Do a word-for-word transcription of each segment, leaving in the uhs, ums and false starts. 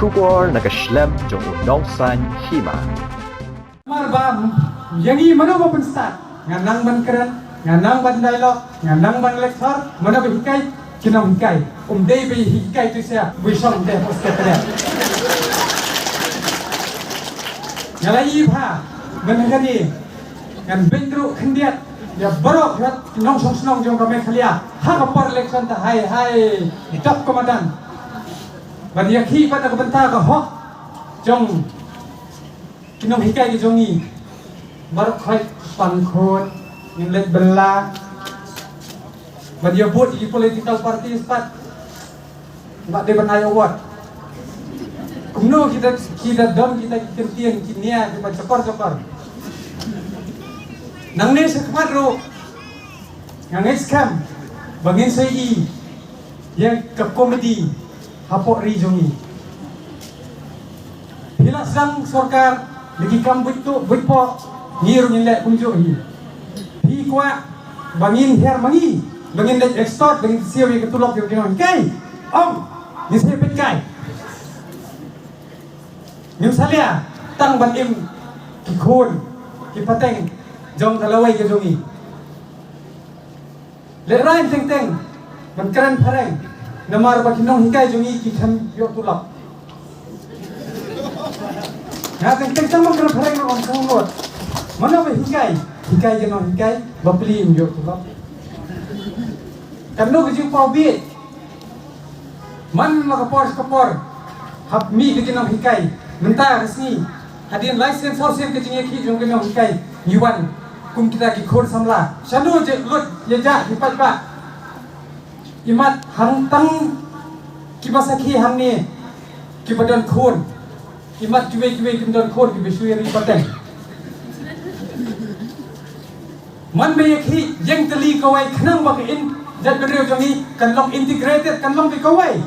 Khubor na ka shlem jong u nongsan hima. Mar ba ïa ngi mano ba pynstad, nga nang ban kren, nga nang ban dialogue, nga nang ban lecture, mano ba hikai, ki nonghikai. Um dei ba hikai tu sia, bui shong dei hos ka kren. Nga la ïa pha, ban kani, ngan bynriew khyndiat ïa baroh ïa ki nongshong shnong jong ka Meghalaya ha ka por election ta hai hai dap komandan. Ban ïa ki ban ka bynta ka hok jong ki nonghikai ki jong ngi. Baroh khoit pan khun ngin leit bylla. Ban ïa vote ïa ki political parties pat. Ba dei ban ai award. Kumno kita, kita don kita ki kyntien ki nia ki ban chakor chakor. Nangne sha khmat ruh nga ngeit skhem ba ngin sa ïohi ïa ka comedy hapoh ri jong ngi. Phi la sdang sorkar da ki kam buit tu buit poh, ngi ruh ngin leh kumjuh hi. Phi kwah ba ngin hiar ma ngi ba ngin leit extort ba ngin siew ïa ka tulop ïa ka nonghikai. Ong, ngin sa peit kai. Ngim salia tang ban im ki khun ki pateng jong ka lawei ka jong ngi. Lehrain teng teng ban kren phareng namar ba ki nonghikai jong ngi ki khlem ïoh tulop. Nga teng teng tang ban kren phareng na ong sangmut. Mano ba hikai? Hikai ki nonghikai ba pli im ïoh tulop. Katno ka jingpaw bieit. Man la ka por ka por hap mih da ki nonghikai. Mynta ka sngi hadien lai sien saw sien ka jingïakhih jong ki nonghikai ngi wan kum kita ki khun samla. Shano je lut ïa ja ki paidbah. Imat hangtang kiba sakhi hangne kiba don khun. Imat kiwei kiwei kim don khun kiba shu ïa ri pateng. Man ba ïakhih ïeng tylli kawei khnang ba ka in jaitbynriew jong ngi kan long integrated, kan long beit kawei.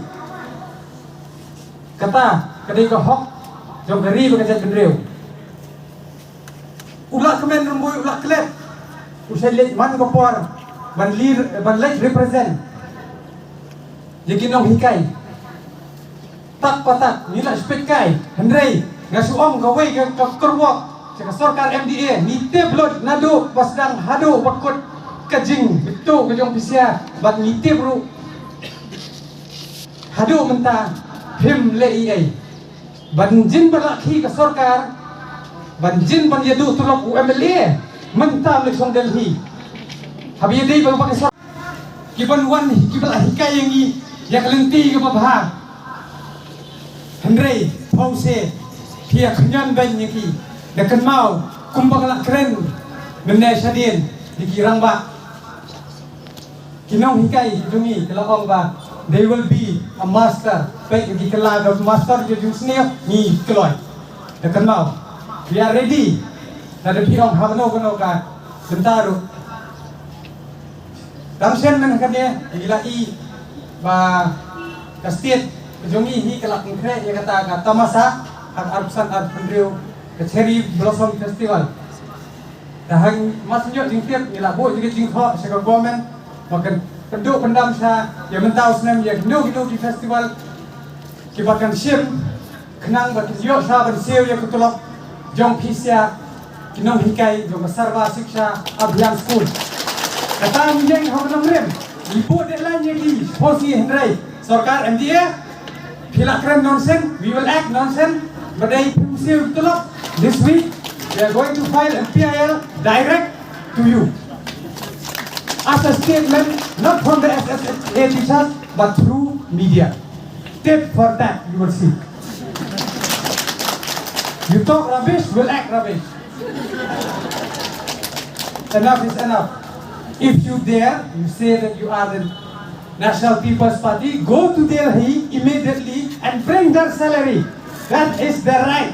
Kata ka dei ka hok jong ka ri bad ka jaitbynriew. U Lahkmen Rymbui, u Lahklet, u sa leit man ka por ban leit, ban leit represent ïa ki nonghikai. Tak patak ngi la shu peit kai, hynrei nga shu ong kawei ka, ka kyrwoh sha ka sorkar M D A, ngi tip lut naduh ba sdang haduh ba kut ka jingbitu ka jong phi sia, bad ngi tip ruh haduh mynta phim leh ei ei. Ban jin ban la khih ka sorkar, ban jin ban ïa duh tulop u M L A, mynta leit shong Delhi. Haba ïa dei ba ka sorkar ki ban wan, ki ba la hikai ïa ngi ïa ka lynti kaba bha. Hynrei pause, phi ïa khynñion beiñ ïa ki. Da kynmaw kumba ka la kren mynne shadien ïa ki rangbah. Ki nonghikai ki jong ngi ki la ong ba they will be a master. Peit ki kylla ka master jong jingsniew, ngi kloi. Da kynmaw, we are ready. Lada phi ong ha kano kano ka bynta ruh. Dang shen mynne kane ngi la i ba ka state ka jong ngi hi ka la pynkhreh ïa kata ka tamasa ha ka arphew san arphew hynriew, ka Cherry Blossom Festival. Te hangno ma shu ïoh jingtip ngi la buh jingthoh sha ka government ba kan pynduh pyndam sha ïa mynta u snem ïa kino kino ki festival kiba kan shim khnang ba kin ïoh sha ban siew ïa ka tulop jong phi sia ki nonghikai jong ka Sarva Shiksha Abhiyan School. Kata ngi ïeng ha ka nongrim, ngi buh deadline ïa ki shuh shuh, hynrei sorkar M D A, phi la kren nonsense, we will act nonsense. Ba dei phim siew tulop, this week we are going to file a P I L direct to you as a statement, not from the S S H A teachers but through media. Tit for tat, you will see. You talk rubbish, we'll act rubbish. Enough is enough. If you dare, you say that you are the National People's Party, go to Delhi immediately and bring their salary. That is their right.